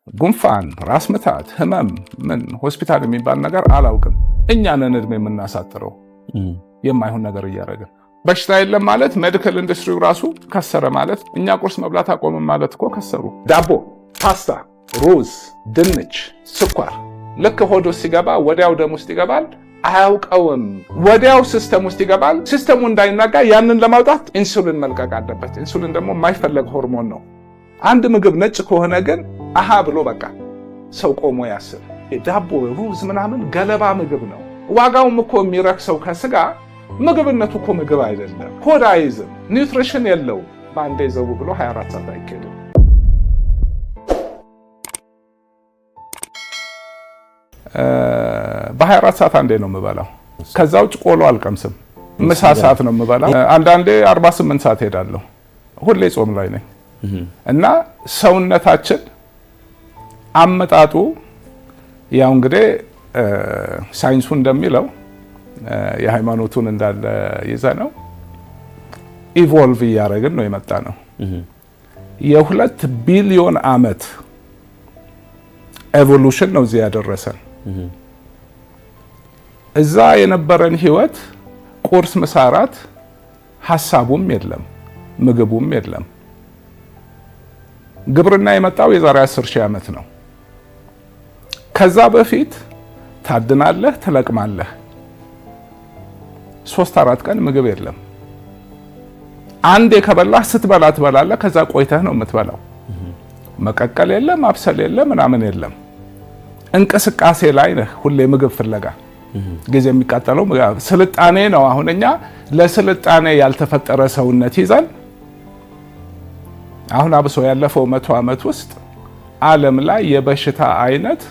ጉንፋን፣ ራስ ምታት፣ ህመም፣ ምን ሆስፒታል የሚባል ነገር አላውቅም። እኛ ነን እድሜ የምናሳጥረው የማይሆን ነገር እያደረግን። በሽታ የለም ማለት medical industry ው ራሱ ከሰረ ማለት፣ እኛ ቁርስ መብላት አቆምን ማለት እኮ ከሰሩ። ዳቦ፣ ፓስታ፣ ሩዝ፣ ድንች፣ ስኳር ልክ ሆድ ውስጥ ሲገባ ወዲያው ደም ውስጥ ይገባል። አያውቀውም። ወዲያው system ውስጥ ይገባል። System ኡ እንዳይናጋ ያንን ለማውጣት ኢንሱሊን መልቀቅ አለበት። ኢንሱሊን ደግሞ የማይፈለግ ሆርሞን ነው። አንድ ምግብ ነጭ ከሆነ ግን አሃ ብሎ በቃ ሰው ቆሞ ያስብ። ዳቦ፣ ሩዝ ምናምን ገለባ ምግብ ነው። ዋጋውም እኮ የሚረክሰው ከስጋ ምግብነቱ እኮ ምግብ አይደለም። ሆድ አይዝም፣ nutrition የለውም። በአንዴ ዘው ብሎ 24 ሰዓት አይኬድም። በ24 ሰዓት አንዴ ነው የምበላው። ከዛ ውጭ ቆሎ አልቀምስም። ምሳ ሰዓት ነው የምበላው። አንዳንዴ 48 ሰዓት ሄዳለሁ። ሁሌ ጾም ላይ ነኝ እና ሰውነታችን አመጣጡ ያው እንግዲህ ሳይንሱ እንደሚለው የሃይማኖቱን እንዳለ ይዘ ነው evolve እያደረግን ነው የመጣ ነው። የ2 ቢሊዮን ዓመት evolution ነው እዚህ ያደረሰን። እዛ የነበረን ህይወት ቁርስ፣ ምሳ፣ እራት ሀሳቡም የለም ምግቡም የለም። ግብርና የመጣው የዛሬ 10 ሺህ ዓመት ነው። ከዛ በፊት ታድናለህ፣ ትለቅማለህ። 3 4 ቀን ምግብ የለም። አንዴ ከበላህ ስትበላ ትበላለህ። ከዛ ቆይተህ ነው የምትበላው። መቀቀል የለም፣ ማብሰል የለም፣ ምናምን የለም። እንቅስቃሴ ላይ ነህ ሁሌ ምግብ ፍለጋ። ጊዜ የሚቃጠለው ስልጣኔ ነው። አሁን እኛ ለስልጣኔ ያልተፈጠረ ሰውነት ይዘን አሁን አብሶ ያለፈው 100 ዓመት ውስጥ ዓለም ላይ የበሽታ አይነት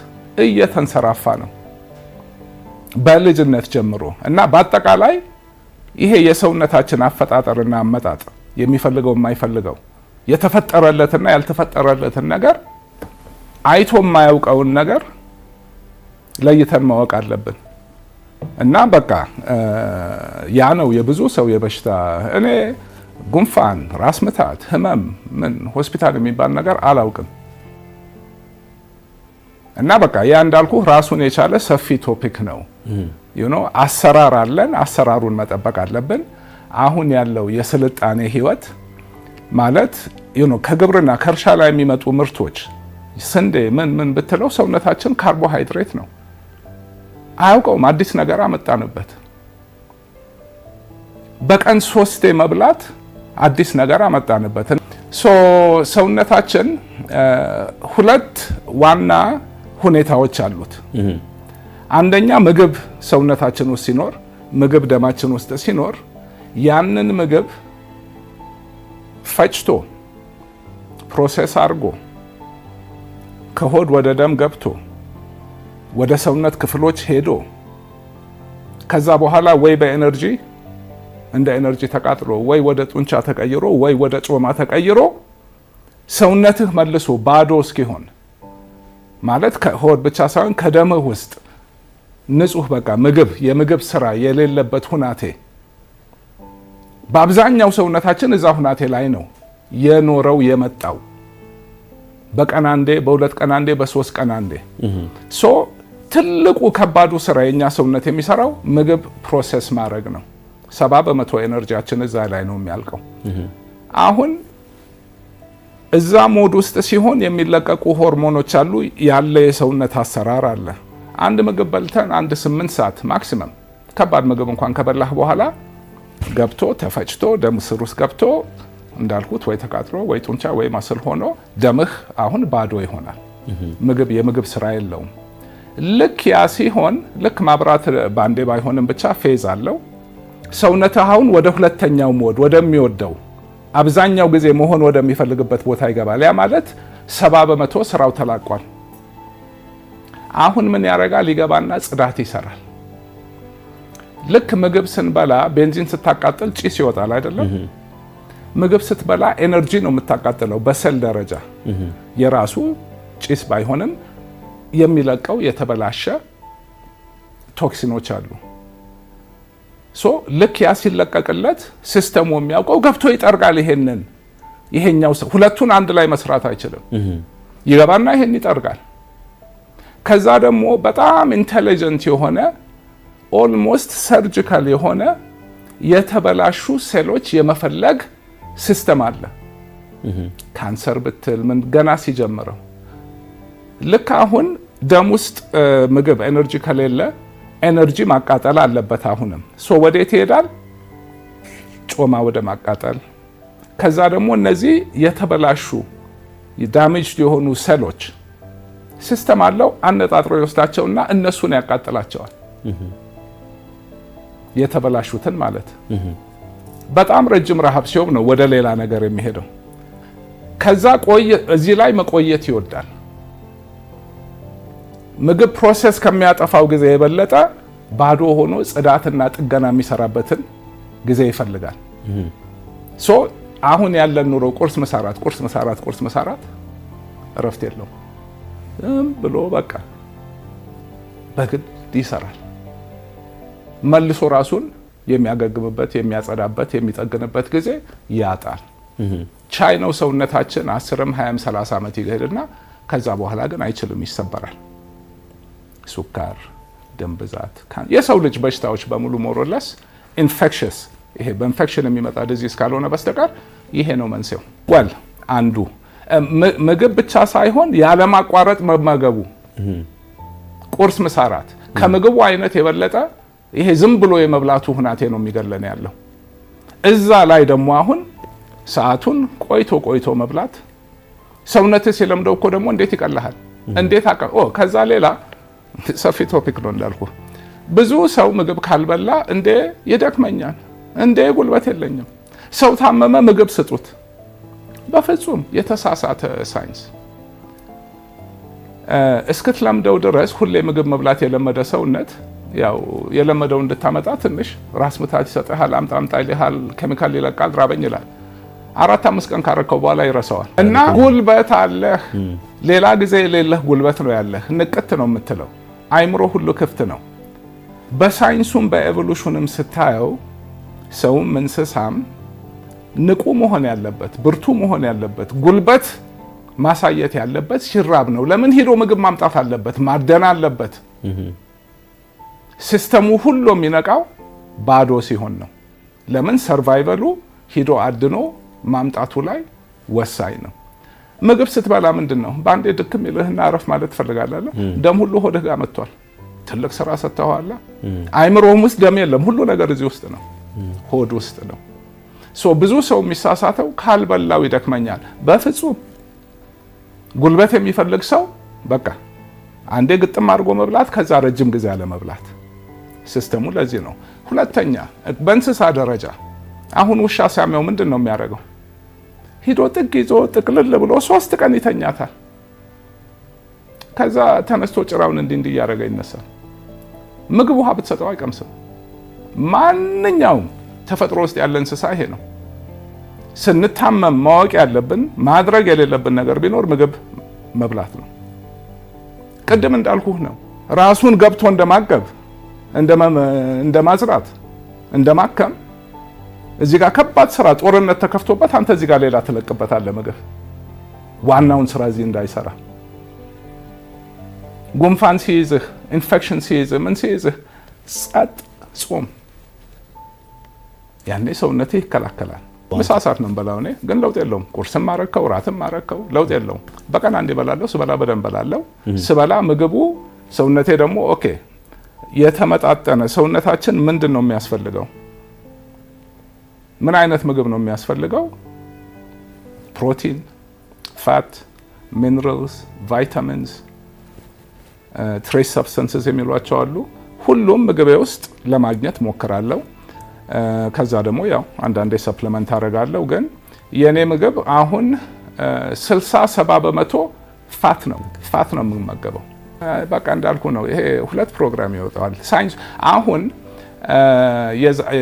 እየተንሰራፋ ነው በልጅነት ጀምሮ። እና በአጠቃላይ ይሄ የሰውነታችን አፈጣጠርና አመጣጥ የሚፈልገው የማይፈልገው የተፈጠረለትና ያልተፈጠረለትን ነገር አይቶ የማያውቀውን ነገር ለይተን ማወቅ አለብን። እና በቃ ያ ነው የብዙ ሰው የበሽታ። እኔ ጉንፋን፣ ራስ ምታት፣ ህመም፣ ምን ሆስፒታል የሚባል ነገር አላውቅም። እና በቃ ያ እንዳልኩ ራሱን የቻለ ሰፊ topic ነው። አሰራር አለን፣ አሰራሩን መጠበቅ አለብን። አሁን ያለው የስልጣኔ ህይወት ማለት ከግብርና ከእርሻ ላይ የሚመጡ ምርቶች ስንዴ ምን ምን ብትለው ሰውነታችን ካርቦሃይድሬት ነው፣ አያውቀውም። አዲስ ነገር አመጣንበት። በቀን ሶስቴ መብላት አዲስ ነገር አመጣንበት። So ሰውነታችን ሁለት ዋና ሁኔታዎች አሉት። አንደኛ ምግብ ሰውነታችን ውስጥ ሲኖር፣ ምግብ ደማችን ውስጥ ሲኖር ያንን ምግብ ፈጭቶ process አድርጎ ከሆድ ወደ ደም ገብቶ ወደ ሰውነት ክፍሎች ሄዶ ከዛ በኋላ ወይ በ energy እንደ energy ተቃጥሎ ወይ ወደ ጡንቻ ተቀይሮ ወይ ወደ ጮማ ተቀይሮ ሰውነትህ መልሶ ባዶ እስኪሆን፣ ማለት ከሆድ ብቻ ሳይሆን ከደምህ ውስጥ ንጹህ በቃ ምግብ የምግብ ስራ የሌለበት ሁናቴ፣ በአብዛኛው ሰውነታችን እዛ ሁናቴ ላይ ነው የኖረው የመጣው፣ በቀን አንዴ፣ በ2 ቀን አንዴ፣ በ3 ቀን አንዴ። So ትልቁ ከባዱ ስራ የኛ ሰውነት የሚሰራው ምግብ process ማድረግ ነው። 70% energy ያችን እዛ ላይ ነው የሚያልቀው። አሁን እዛ mode ውስጥ ሲሆን የሚለቀቁ ሆርሞኖች አሉ፣ ያለ የሰውነት አሰራር አለ። አንድ ምግብ በልተን አንድ 8 ሰዓት maximum ከባድ ምግብ እንኳን ከበላህ በኋላ ገብቶ ተፈጭቶ ደም ስር ውስጥ ገብቶ እንዳልኩት ወይ ተቃጥሎ ወይ ጡንቻ ወይ muscle ሆኖ ደምህ አሁን ባዶ ይሆናል። ምግብ የምግብ ስራ የለውም። ልክ ያ ሲሆን ልክ ማብራት ባንዴ ባይሆንም ብቻ phase አለው። ሰውነትህ አሁን ወደ ሁለተኛው mode ወደሚወደው አብዛኛው ጊዜ መሆን ወደሚፈልግበት ቦታ ይገባል። ያ ማለት 70% ስራው ተላቋል። አሁን ምን ያደርጋል? ይገባና ጽዳት ይሰራል። ልክ ምግብ ስንበላ ቤንዚን ስታቃጥል ጭስ ይወጣል አይደለም? ምግብ ስትበላ energy ነው የምታቃጥለው። በሰል ደረጃ የራሱ ጭስ ባይሆንም የሚለቀው የተበላሸ toxin ኦች አሉ። So ልክ ያ ሲለቀቅለት system ኡ የሚያውቀው ገብቶ ይጠርጋል። ይሄንን ይሄኛው ሁለቱን አንድ ላይ መስራት አይችልም። ይገባና ይሄን ይጠርጋል። ከዛ ደግሞ በጣም intelligent የሆነ፣ almost surgical የሆነ የተበላሹ ሴሎች የመፈለግ system አለ። ካንሰር ብትል ምን ገና ሲጀምረው፣ ልክ አሁን ደም ውስጥ ምግብ energy ከሌለ energy ማቃጠል አለበት። አሁንም so ወዴት ይሄዳል? ጮማ ወደ ማቃጠል። ከዛ ደግሞ እነዚህ የተበላሹ damaged የሆኑ ሴሎች system አለው፣ አነጣጥሮ ይወስዳቸውና እነሱን ያቃጥላቸዋል። የተበላሹትን ማለት። በጣም ረጅም ረሃብ ሲሆን ነው ወደ ሌላ ነገር የሚሄደው። ከዛ ቆይ እዚህ ላይ መቆየት ይወዳል። ምግብ process ከሚያጠፋው ጊዜ የበለጠ ባዶ ሆኖ ጽዳትና ጥገና የሚሰራበትን ጊዜ ይፈልጋል። So አሁን ያለን ኑሮ ቁርስ፣ ምሳ፣ ራት፣ ቁርስ፣ ምሳ፣ ራት፣ ቁርስ፣ ምሳ፣ ራት፣ እረፍት የለውም። ዝም ብሎ በቃ በግድ ይሰራል። መልሶ ራሱን የሚያገግምበት፣ የሚያጸዳበት፣ የሚጠግንበት ጊዜ ያጣል። ቻይ ነው ሰውነታችን 10ም 20ም 30 ዓመት ይሄድና ከዛ በኋላ ግን አይችልም፣ ይሰበራል። ስኳር፣ ደም ብዛት፣ የሰው ልጅ በሽታዎች በሙሉ more or less infectious፣ ይሄ በኢንፌክሽን የሚመጣ disease ካልሆነ በስተቀር ይሄ ነው መንስኤው። Well፣ አንዱ ምግብ ብቻ ሳይሆን ያለማቋረጥ መመገቡ፣ ቁርስ፣ ምሳ፣ ራት፣ ከምግቡ አይነት የበለጠ ይሄ ዝም ብሎ የመብላቱ ሁናቴ ነው የሚገለን ያለው። እዛ ላይ ደግሞ አሁን ሰዓቱን ቆይቶ ቆይቶ መብላት፣ ሰውነትህ ሲለምደው እኮ ደግሞ እንዴት ይቀልሃል? እንዴት ከዛ ሌላ ሰፊ topic ነው እንዳልኩ። ብዙ ሰው ምግብ ካልበላ እንዴ ይደክመኛል፣ እንዴ ጉልበት የለኝም፣ ሰው ታመመ ምግብ ስጡት። በፍጹም የተሳሳተ ሳይንስ። እስክትለምደው ድረስ ሁሌ ምግብ መብላት የለመደ ሰውነት ያው የለመደው እንድታመጣ ትንሽ ራስ ምታት ይሰጥሃል፣ አምጣ አምጣ ይልሃል፣ ኬሚካል ይለቃል፣ ራበኝ ይላል። 4 5 ቀን ካረከው በኋላ ይረሳዋል። እና ጉልበት አለህ፣ ሌላ ጊዜ የሌለህ ጉልበት ነው ያለህ። ንቅት ነው የምትለው፣ አይምሮ ሁሉ ክፍት ነው። በሳይንሱም በ evolution ም ስታየው ሰውም እንስሳም ንቁ መሆን ያለበት፣ ብርቱ መሆን ያለበት፣ ጉልበት ማሳየት ያለበት ሲራብ ነው። ለምን? ሂዶ ምግብ ማምጣት አለበት፣ ማደን አለበት። System ኡ ሁሉ የሚነቃው ባዶ ሲሆን ነው። ለምን? Survival ኡ ሂዶ አድኖ ማምጣቱ ላይ ወሳኝ ነው። ምግብ ስትበላ ምንድን ነው፣ በአንዴ ድክም ይልህና አረፍ ማለት ትፈልጋለህ። ደም ሁሉ ሆድህ ጋር መጥቷል። ትልቅ ስራ ሰጥተኸዋል። አይምሮህም ውስጥ ደም የለም። ሁሉ ነገር እዚህ ውስጥ ነው፣ ሆድ ውስጥ ነው። So ብዙ ሰው የሚሳሳተው ካልበላው ይደክመኛል። በፍጹም፣ ጉልበት የሚፈልግ ሰው በቃ አንዴ ግጥም አድርጎ መብላት፣ ከዛ ረጅም ጊዜ አለ መብላት። System ኡ ለዚህ ነው። ሁለተኛ በእንስሳ ደረጃ አሁን ውሻ ሲያመው ምንድን ነው የሚያደርገው? ሂዶ ጥግ ይዞ ጥቅልል ብሎ 3 ቀን ይተኛታል። ከዛ ተነስቶ ጭራውን እንዲህ እንዲህ እያደረገ ይነሳል። ምግብ ውሃ ብትሰጠው አይቀምስም። ማንኛውም ተፈጥሮ ውስጥ ያለ እንስሳ ይሄ ነው። ስንታመም ማወቅ ያለብን፣ ማድረግ የሌለብን ነገር ቢኖር ምግብ መብላት ነው። ቅድም እንዳልኩህ ነው። ራሱን ገብቶ እንደማገብ፣ እንደማዝራት፣ እንደማከም እዚህ ጋር ከባድ ስራ ጦርነት ተከፍቶበት አንተ እዚህ ጋር ሌላ ትለቅበታለህ ምግብ፣ ዋናውን ስራ እዚህ እንዳይሰራ። ጉንፋን ሲይዝህ፣ ኢንፌክሽን ሲይዝህ፣ ምን ሲይዝህ ጸጥ፣ ጾም። ያኔ ሰውነትህ ይከላከላል። ምሳ ሰዓት ነው የምበላው እኔ፣ ግን ለውጥ የለውም። ቁርስም አረከው ራትም አረከው ለውጥ የለውም። በቀን አንዴ እበላለሁ። ስበላ በደንብ እበላለሁ። ስበላ ምግቡ ሰውነቴ ደግሞ okay የተመጣጠነ፣ ሰውነታችን ምንድን ነው የሚያስፈልገው? ምን አይነት ምግብ ነው የሚያስፈልገው? Protein፣ fat፣ minerals፣ vitamins፣ trace substances የሚሏቸው አሉ። ሁሉም ምግቤ ውስጥ ለማግኘት ሞክራለሁ። ከዛ ደግሞ ያው አንዳንዴ supplement አደርጋለሁ። ግን የእኔ ምግብ አሁን 60-70% fat ነው፣ fat ነው የምመገበው። በቃ እንዳልኩ ነው። ይሄ ሁለት ፕሮግራም ይወጣዋል። ሳይንስ አሁን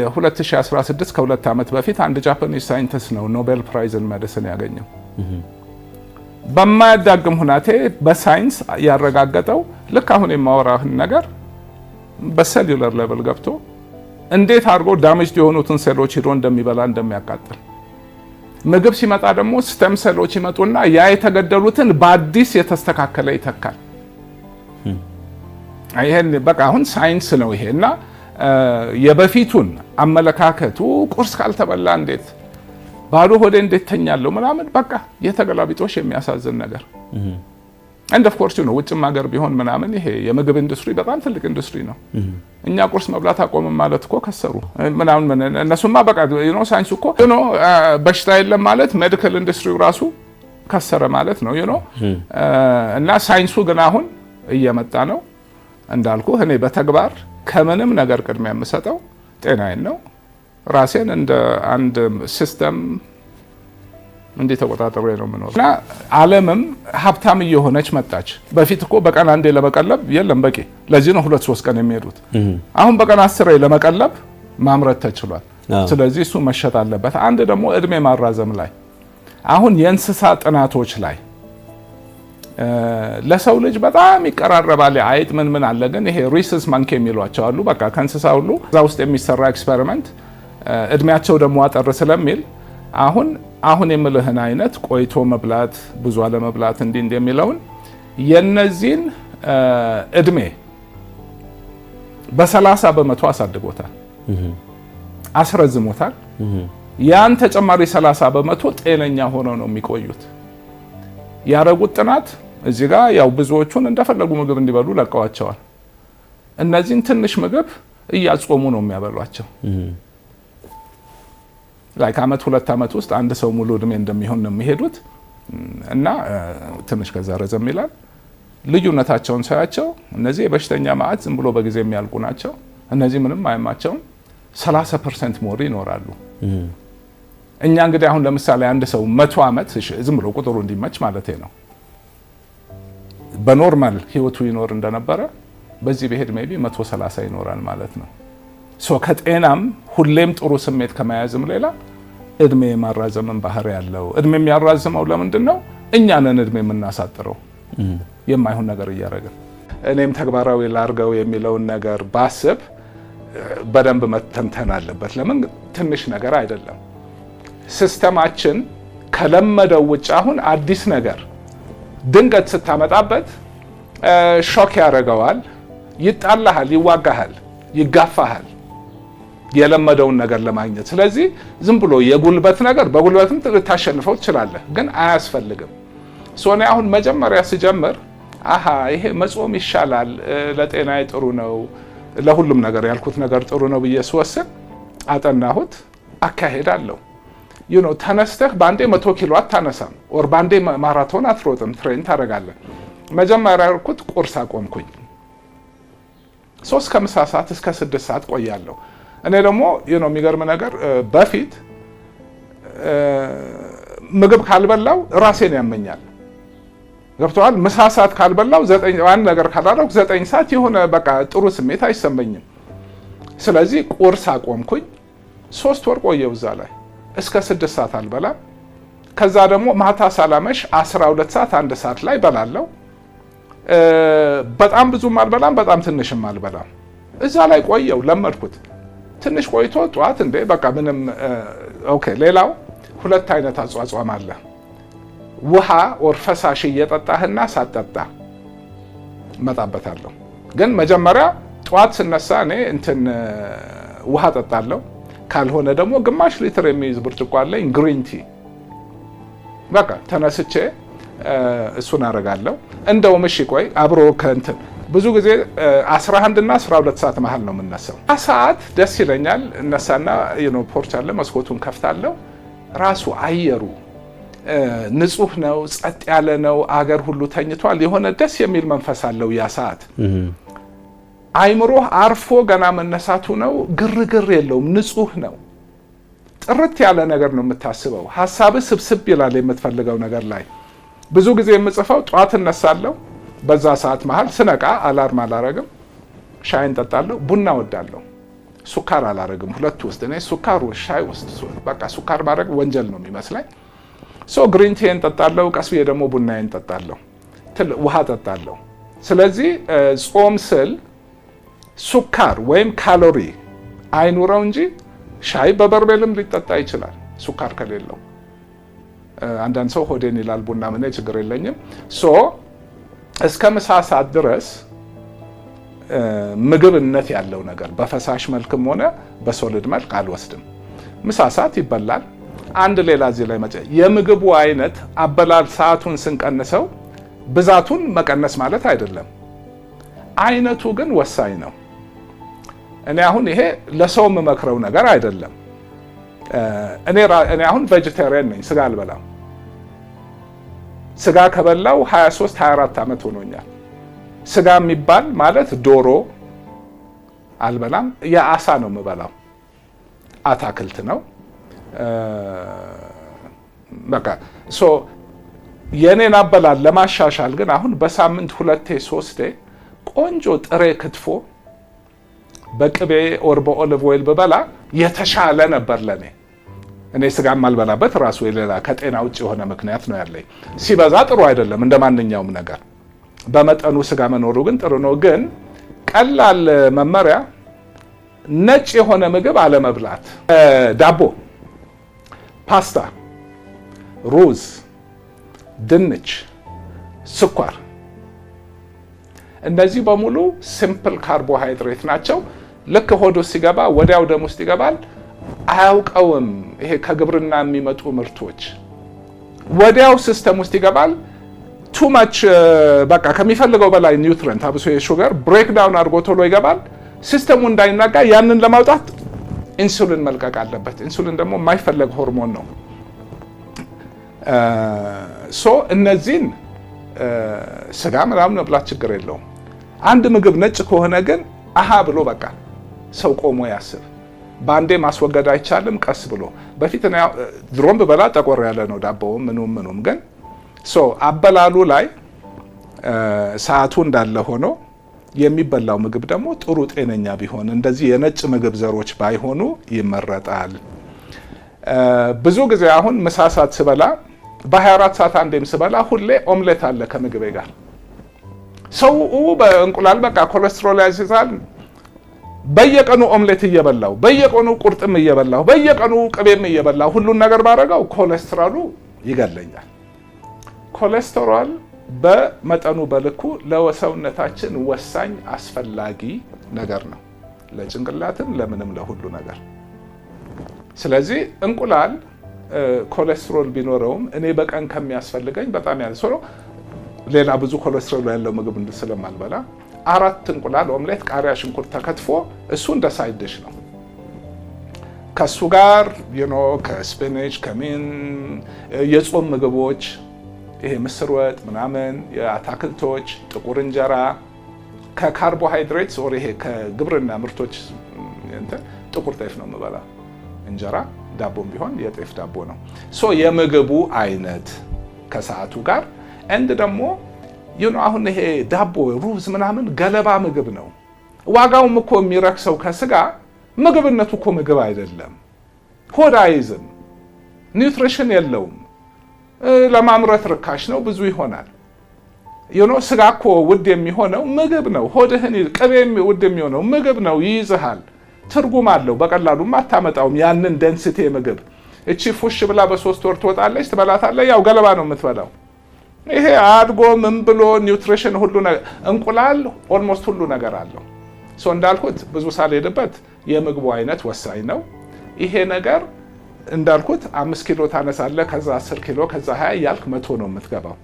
2016፣ ከ2 ዓመት በፊት አንድ Japanese scientist ነው Nobel Prize in medicine ያገኘው። በማያዳግም ሁናቴ በሳይንስ ያረጋገጠው ልክ አሁን የማወራህን ነገር በ cellular level ገብቶ እንዴት አድርጎ damaged የሆኑትን ሴሎች ሂዶ እንደሚበላ፣ እንደሚያቃጥል። ምግብ ሲመጣ ደግሞ stem cell ኦች ይመጡና ያ የተገደሉትን በአዲስ የተስተካከለ ይተካል። ይሄን በቃ አሁን ሳይንስ ነው ይሄ። እና የበፊቱን አመለካከቱ ቁርስ ካልተበላ እንዴት ባዶ ሆዴ እንዴት ተኛለሁ ምናምን በቃ የተገላቢጦሽ የሚያሳዝን ነገር። And of course ውጭም ሀገር ቢሆን ምናምን ይሄ የምግብ ኢንዱስትሪ በጣም ትልቅ ኢንዱስትሪ ነው። እኛ ቁርስ መብላት አቆምን ማለት እኮ ከሰሩ ምናምን። እነሱማ በቃ ሳይንሱ እኮ በሽታ የለም ማለት medical industry ው ራሱ ከሰረ ማለት ነው። እና ሳይንሱ ግን አሁን እየመጣ ነው። እንዳልኩ እኔ በተግባር ከምንም ነገር ቅድሚያ የምሰጠው ጤናዬን ነው። ራሴን እንደ አንድ system እንዲህ ተቆጣጥሬ ነው የምኖረው። እና ዓለምም ሀብታም እየሆነች መጣች። በፊት እኮ በቀን አንዴ ለመቀለብ የለም በቂ። ለዚህ ነው 2-3 ቀን የሚሄዱት። አሁን በቀን 10 ለመቀለብ ማምረት ተችሏል። ስለዚህ እሱ መሸጥ አለበት። አንድ ደግሞ እድሜ ማራዘም ላይ አሁን የእንስሳ ጥናቶች ላይ ለሰው ልጅ በጣም ይቀራረባል። አይጥ ምን ምን አለ፣ ግን ይሄ rhesus monkey የሚሏቸው አሉ። በቃ ከእንስሳ ሁሉ እዛ ውስጥ የሚሰራ experiment እድሜያቸው ደግሞ አጠር ስለሚል አሁን አሁን የምልህን አይነት ቆይቶ መብላት፣ ብዙ አለመብላት፣ እንዲህ እንዲህ የሚለውን የነዚህን እድሜ በ30% አሳድጎታል፣ አስረዝሞታል። ያን ተጨማሪ 30% ጤነኛ ሆነው ነው የሚቆዩት። ያረጉት ጥናት እዚህ ጋር ያው ብዙዎቹን እንደፈለጉ ምግብ እንዲበሉ ለቀዋቸዋል። እነዚህን ትንሽ ምግብ እያጾሙ ነው የሚያበሏቸው። Like አመት 2 አመት ውስጥ አንድ ሰው ሙሉ እድሜ እንደሚሆን ነው የሚሄዱት እና ትንሽ ከዛ ረዘም ይላል። ልዩነታቸውን ሳያቸው እነዚህ የበሽተኛ ማዕት ዝም ብሎ በጊዜ የሚያልቁ ናቸው። እነዚህ ምንም አያማቸውም። 30% more ይኖራሉ። እኛ እንግዲህ አሁን ለምሳሌ አንድ ሰው 100 ዓመት ዝም ብሎ ቁጥሩ እንዲመች ማለት ነው በ normal ህይወቱ ይኖር እንደነበረ በዚህ ብሄድ maybe 130 ይኖራል ማለት ነው። So ከጤናም ሁሌም ጥሩ ስሜት ከመያዝም ሌላ እድሜ የማራዘምን ባህሪ ያለው። እድሜ የሚያራዝመው ለምንድን ነው? እኛ ነን እድሜ የምናሳጥረው የማይሆን ነገር እያደረግን። እኔም ተግባራዊ ላርገው የሚለውን ነገር ባስብ በደንብ መተንተን አለበት። ለምን ትንሽ ነገር አይደለም። System ኣችን ከለመደው ውጭ አሁን አዲስ ነገር ድንገት ስታመጣበት shock ያደርገዋል፣ ይጣላሃል፣ ይዋጋሃል፣ ይጋፋሃል የለመደውን ነገር ለማግኘት። ስለዚህ ዝም ብሎ የጉልበት ነገር በጉልበትም ልታሸንፈው ትችላለህ፣ ግን አያስፈልግም። So እኔ አሁን መጀመሪያ ስጀምር አሃ ይሄ መጾም ይሻላል፣ ለጤናዬ ጥሩ ነው፣ ለሁሉም ነገር ያልኩት ነገር ጥሩ ነው ብዬ ስወስን አጠናሁት። አካሄድ አለው። ተነስተህ በአንዴ 100 ኪሎ አታነሳም፣ or በአንዴ ማራቶን አትሮጥም፣ train ታደርጋለህ። መጀመሪያ ያልኩት ቁርስ አቆምኩኝ። 3 ከምሳ ሰዓት እስከ 6 ሰዓት ቆያለሁ። እኔ ደግሞ የሚገርም ነገር በፊት ምግብ ካልበላው ራሴን ያመኛል። ገብቶሃል። ምሳ ሰዓት ካልበላው 9 አንድ ነገር ካላደረኩ 9 ሰዓት የሆነ በቃ ጥሩ ስሜት አይሰማኝም። ስለዚህ ቁርስ አቆምኩኝ። 3 ወር ቆየው እዛ ላይ እስከ 6 ሰዓት አልበላም። ከዛ ደግሞ ማታ ሳላመሽ 12 ሰዓት 1 ሰዓት ላይ በላለው። በጣም ብዙም አልበላም፣ በጣም ትንሽም አልበላም። እዛ ላይ ቆየው፣ ለመድኩት። ትንሽ ቆይቶ ጠዋት እንዴ በቃ ምንም okay። ሌላው ሁለት አይነት አጿጿም አለ። ውሃ or ፈሳሽ እየጠጣህና ሳትጠጣ እመጣበታለሁ። ግን መጀመሪያ ጠዋት ስነሳ እኔ እንትን ውሃ ጠጣለሁ። ካልሆነ ደግሞ ግማሽ ሊትር የሚይዝ ብርጭቆ አለኝ green tea። በቃ ተነስቼ እሱን አደርጋለሁ። እንደውም እሺ ቆይ አብሮ ከእንትን ብዙ ጊዜ 11 እና 12 ሰዓት መሀል ነው የምነሳው። ሰዓት ደስ ይለኛል። እነሳና porch አለ፣ መስኮቱን ከፍታለሁ። ራሱ አየሩ ንጹህ ነው፣ ጸጥ ያለ ነው። አገር ሁሉ ተኝቷል። የሆነ ደስ የሚል መንፈስ አለው ያ ሰዓት። አይምሮህ አርፎ ገና መነሳቱ ነው። ግርግር የለውም፣ ንጹህ ነው። ጥርት ያለ ነገር ነው የምታስበው። ሀሳብህ ስብስብ ይላል የምትፈልገው ነገር ላይ። ብዙ ጊዜ የምጽፈው ጠዋት እነሳለሁ። በዛ ሰዓት መሀል ስነቃ alarm አላረግም። ሻይን ጠጣለሁ። ቡና ወዳለሁ። ሱካር አላረግም። ሁለቱ ውስጥ እኔ ሱካር ሻይ ውስጥ በቃ ሱካር ማድረግ ወንጀል ነው የሚመስለኝ። So green tea ን ጠጣለሁ። ቀስ ብዬ ደግሞ ቡናዬን ጠጣለሁ። ውሃ ጠጣለሁ። ስለዚህ ጾም ስል ሱካር ወይም ካሎሪ አይኑረው እንጂ ሻይ በበርሜልም ሊጠጣ ይችላል ሱካር ከሌለው። አንዳንድ ሰው ሆዴን ይላል ቡና ምን ችግር የለኝም። So እስከ ምሳ ሰዓት ድረስ ምግብነት ያለው ነገር በፈሳሽ መልክም ሆነ በ solid መልክ አልወስድም። ምሳ ሰዓት ይበላል። አንድ ሌላ እዚህ ላይ የምግቡ አይነት አበላል ሰዓቱን ስንቀንሰው ብዛቱን መቀነስ ማለት አይደለም። አይነቱ ግን ወሳኝ ነው። እኔ አሁን ይሄ ለሰው የምመክረው ነገር አይደለም። እኔ አሁን vegetarian ነኝ፣ ስጋ አልበላም። ስጋ ከበላው 23 24 ዓመት ሆኖኛል። ስጋ የሚባል ማለት ዶሮ አልበላም፣ የአሳ ነው የምበላው፣ አታክልት ነው በቃ። So የኔን አበላል ለማሻሻል ግን አሁን በሳምንት ሁለቴ ሶስቴ ቆንጆ ጥሬ ክትፎ በቅቤ or በ olive oil ብበላ የተሻለ ነበር ለኔ። እኔ ስጋ የማልበላበት ራሱ የሌላ ከጤና ውጭ የሆነ ምክንያት ነው ያለኝ። ሲበዛ ጥሩ አይደለም፣ እንደ ማንኛውም ነገር በመጠኑ ስጋ መኖሩ ግን ጥሩ ነው። ግን ቀላል መመሪያ ነጭ የሆነ ምግብ አለመብላት፣ ዳቦ፣ ፓስታ፣ ሩዝ፣ ድንች፣ ስኳር፣ እነዚህ በሙሉ simple carbohydrate ናቸው። ልክ ሆድ ውስጥ ሲገባ ወዲያው ደም ውስጥ ይገባል። አያውቀውም። ይሄ ከግብርና የሚመጡ ምርቶች ወዲያው system ውስጥ ይገባል። Too much በቃ ከሚፈልገው በላይ nutrient አብሶ የ sugar breakdown አድርጎ ቶሎ ይገባል። System ኡ እንዳይናጋ ያንን ለማውጣት ኢንሱሊን መልቀቅ አለበት። ኢንሱሊን ደግሞ የማይፈለግ ሆርሞን ነው። So እነዚህን ስጋ ምናምን መብላት ችግር የለውም። አንድ ምግብ ነጭ ከሆነ ግን አሃ ብሎ በቃ ሰው ቆሞ ያስብ። በአንዴ ማስወገድ አይቻልም፣ ቀስ ብሎ። በፊት ድሮም ብበላ ጠቆር ያለ ነው ዳቦውም ምኑም ምኑም። ግን so አበላሉ ላይ ሰዓቱ እንዳለ ሆኖ የሚበላው ምግብ ደግሞ ጥሩ ጤነኛ ቢሆን፣ እንደዚህ የነጭ ምግብ ዘሮች ባይሆኑ ይመረጣል። ብዙ ጊዜ አሁን ምሳ ሰዓት ስበላ፣ በ24 ሰዓት አንዴም ስበላ ሁሌ ኦምሌት አለ ከምግቤ ጋር። ሰው በእንቁላል በቃ ኮሌስትሮል ያስይዛል። በየቀኑ ኦምሌት እየበላው፣ በየቀኑ ቁርጥም እየበላው፣ በየቀኑ ቅቤም እየበላው ሁሉን ነገር ባረገው ኮሌስትሮሉ ይገለኛል። ኮሌስትሮል በመጠኑ በልኩ ለሰውነታችን ወሳኝ አስፈላጊ ነገር ነው፣ ለጭንቅላትም ለምንም ለሁሉ ነገር። ስለዚህ እንቁላል ኮሌስትሮል ቢኖረውም እኔ በቀን ከሚያስፈልገኝ በጣም ያነሰ ነው። ሌላ ብዙ ኮሌስትሮል ያለው ምግብ ስለማልበላ አራት እንቁላል ኦምሌት፣ ቃሪያ፣ ሽንኩርት ተከትፎ እሱ እንደ side dish ነው። ከሱ ጋር ከ spinach ከምን የጾም ምግቦች ይሄ ምስር ወጥ ምናምን፣ የአታክልቶች፣ ጥቁር እንጀራ፣ ከ carbohydrates or ይሄ ከግብርና ምርቶች ጥቁር ጤፍ ነው የምበላ። እንጀራ ዳቦም ቢሆን የጤፍ ዳቦ ነው። So የምግቡ አይነት ከሰዓቱ ጋር and ደግሞ አሁን ይሄ ዳቦ ሩዝ ምናምን ገለባ ምግብ ነው። ዋጋውም እኮ የሚረክሰው ከስጋ ምግብነቱ እኮ ምግብ አይደለም። ሆድ አይዝም፣ nutrition የለውም። ለማምረት ርካሽ ነው፣ ብዙ ይሆናል። ስጋ እኮ ውድ የሚሆነው ምግብ ነው። ሆድህን ቅቤ ውድ የሚሆነው ምግብ ነው፣ ይይዝሃል፣ ትርጉም አለው። በቀላሉም አታመጣውም ያንን density ምግብ። እቺ ፉሽ ብላ በ3 ወር ትወጣለች፣ ትበላታለህ። ያው ገለባ ነው የምትበላው። ይሄ አድጎ ምን ብሎ nutrition ሁሉ እንቁላል almost ሁሉ ነገር አለው። So እንዳልኩት ብዙ ሳልሄድበት የምግቡ አይነት ወሳኝ ነው። ይሄ ነገር እንዳልኩት 5 ኪሎ ታነሳለህ፣ ከዛ 10 ኪሎ፣ ከዛ 20 እያልክ 100 ነው የምትገባው።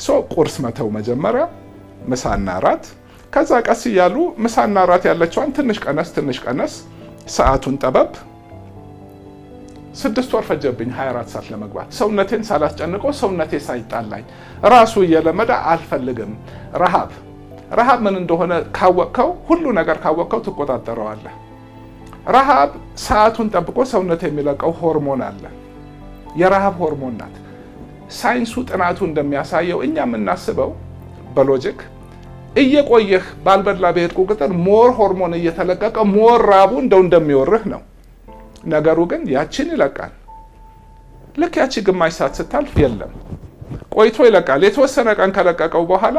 So ቁርስ መተው መጀመሪያ፣ ምሳና እራት፣ ከዛ ቀስ እያሉ ምሳና እራት ያለችዋን ትንሽ ቀነስ ትንሽ ቀነስ፣ ሰዓቱን ጠበብ። 6 ወር ፈጀብኝ 24 ሰዓት ለመግባት፣ ሰውነቴን ሳላስጨንቀው፣ ሰውነቴ ሳይጣላኝ፣ ራሱ እየለመደ። አልፈልግም። ረሃብ ረሃብ ምን እንደሆነ ካወቅከው፣ ሁሉ ነገር ካወቅከው ትቆጣጠረዋለህ። ረሃብ ሰዓቱን ጠብቆ ሰውነት የሚለቀው ሆርሞን አለ። የረሃብ ሆርሞን ናት። ሳይንሱ ጥናቱ እንደሚያሳየው እኛ የምናስበው በ logic እየቆየህ ባልበላ በሄድኩ ቁጥር more ሆርሞን እየተለቀቀ more ራቡ እንደው እንደሚወርህ ነው። ነገሩ ግን ያችን ይለቃል። ልክ ያቺ ግማሽ ሰዓት ስታልፍ የለም፣ ቆይቶ ይለቃል። የተወሰነ ቀን ከለቀቀው በኋላ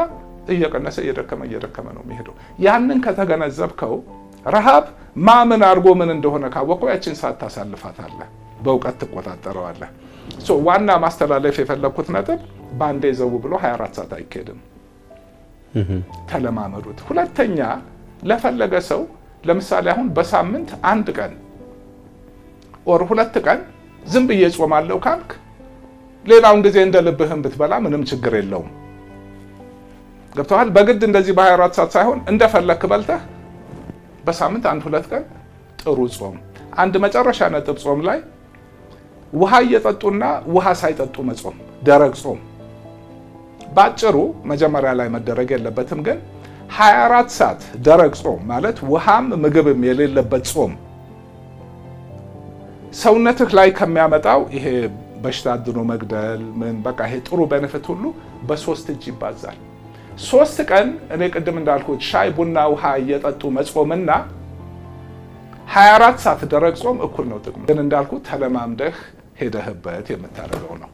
እየቀነሰ እየደከመ እየደከመ ነው የሚሄደው። ያንን ከተገነዘብከው፣ ረሃብ ማምን አድርጎ ምን እንደሆነ ካወቀው ያችን ሰዓት ታሳልፋታለህ፣ በእውቀት ትቆጣጠረዋለህ። So ዋና ማስተላለፍ የፈለግኩት ነጥብ በአንዴ ዘው ብሎ 24 ሰዓት አይኬድም። ተለማመዱት። ሁለተኛ ለፈለገ ሰው ለምሳሌ አሁን በሳምንት አንድ ቀን or 2 ቀን ዝም ብዬ ጾማለሁ ካልክ ሌላውን ጊዜ እንደ ልብህም ብትበላ ምንም ችግር የለውም። ገብቶሃል? በግድ እንደዚህ በ24 ሰዓት ሳይሆን እንደፈለክ በልተህ በሳምንት አንድ 2 ቀን ጥሩ ጾም። አንድ መጨረሻ ነጥብ፣ ጾም ላይ ውሃ እየጠጡና ውሃ ሳይጠጡ መጾም፣ ደረቅ ጾም ባጭሩ መጀመሪያ ላይ መደረግ የለበትም፣ ግን 24 ሰዓት ደረቅ ጾም ማለት ውሃም ምግብም የሌለበት ጾም ሰውነትህ ላይ ከሚያመጣው ይሄ በሽታ አድኖ መግደል ምን በቃ ይሄ ጥሩ benefit ሁሉ በሶስት እጅ ይባዛል። 3 ቀን እኔ ቅድም እንዳልኩት ሻይ፣ ቡና፣ ውሃ እየጠጡ መጾምና 24 ሰዓት ደረቅ ጾም እኩል ነው ጥቅሙ። ግን እንዳልኩት ተለማምደህ ሄደህበት የምታደርገው ነው።